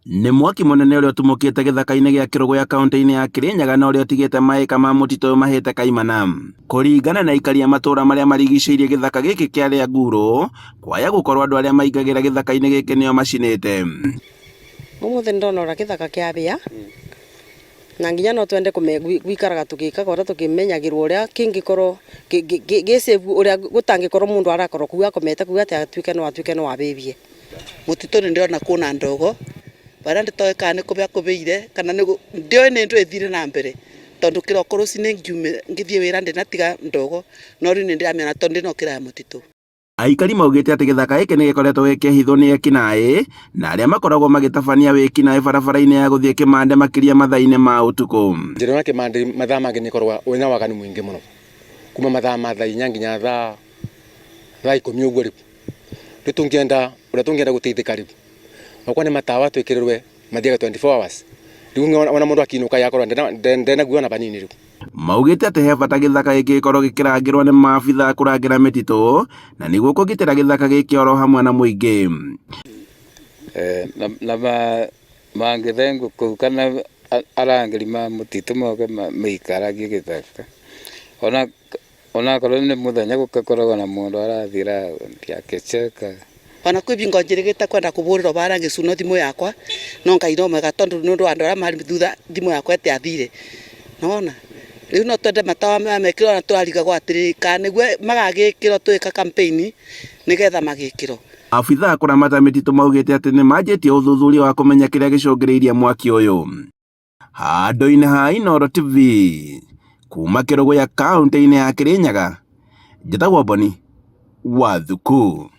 Nĩ mwaki mũnene ũrĩa ũtumũkĩte gĩthaka-inĩ gĩa Kĩrũgũya kaũntĩ-inĩ ya Kĩrĩnyaga na ũrĩa ũtigĩte maĩka ma mũtitũ ũyũ mahĩte kaimana. Kũringana na aikari a matũũra marĩa marigicĩirie gĩthaka gĩkĩ kĩa Rĩangurũ, kwaya gũkorwo andũ arĩa maingagĩra gĩthaka-inĩ gĩkĩ nĩo macinĩte. Ũmũthĩ nĩndona ũrĩa gĩthaka kĩabĩa na nginya no twende gwikaraga tũgĩkaga ũrĩa tũkĩmenyagĩrwo ũrĩa kĩngĩkorwo gĩ safe ũrĩa gũtangĩkorwo mũndũ arakorwo kũu akomete kũu atĩ atuĩke no atuĩke no abĩbie. Mũtitũ nĩ ndĩrona kwĩna ndogo, barĩa ndĩtoĩ kana nĩ kũbĩa kũbĩire kana nĩ ndiũĩ nĩ ndũ ĩthire na mbere, tondũ kĩroko rũcinĩ ngĩthiĩ wĩra ndĩnatiga ndogo, no rĩu nĩ ndĩramĩona tondũ ndĩnokĩra ya mũtitũ. Aikari maugĩte atĩ gĩthaka gĩkĩ nĩ gĩkoretwo gĩkĩhithwo nĩ ekinaĩ na arĩa makoragwo magĩtabania wĩkinaĩ barabara-inĩ ya gũthiĩ Kĩmande makĩria mathaa-inĩ ma ũtukũ. Njĩra ya Kĩmande mathaa mangĩ nĩ ĩkoragwo ĩna waganu mũingĩ mũno, kuma mathaa ma thaa inya nginya thaa ikũmi ũguo rĩu. Rĩu tũngĩenda ũrĩa tũngĩenda gũteithĩka rĩu, okorwo nĩ matawa twĩkĩrĩrwe mathiage 24 hours, rĩu ona mũndũ akĩinũka akorwo ndenaguo ona banini rĩu. Maugĩte atĩ he bata gĩthaka gĩkĩ gĩkorwo gĩkĩrangĩrwo nĩ maabitha a kũrangĩra mĩtitũ na nĩguo kũgitĩra gĩthaka gĩkĩ oro hamwe na mũingĩ. Na mangĩthengwo kũu kana arangĩri ma mũtitũ moke maikaragie gĩthaka ona Onakorwo nĩ mũthenya gũgakoragwo na mũndũ arathiĩ raũndi agĩcekaga. Ona kwĩ bingo njĩrĩgĩte kwenda kũbũrĩrwo bara ngĩcunwo thimũ yakwa, no Ngai no mwega tondũ nĩ ũndũ wa andũ arĩa marĩ thutha thimũ yakwa ĩtiathire. Nĩwona? Rĩu no twende matawa maya mekĩrwo na tũrarigagwo atĩrĩrĩ, kana nĩguo magagĩkĩrwo tũgĩka campaign nĩgetha magĩkĩrwo. Abithaa kũramata mĩtitũ maugĩte atĩ nĩmanjĩtie ũthuthuria wa kũmenya kĩrĩa gĩcũngĩrĩirie mwaki ũyũ. Handũ-inĩ ha Inooro TV, kuma Kĩrũgũya kaũntĩ-inĩ ya Kĩrĩnyaga, njĩtagwo Boni Wathuku.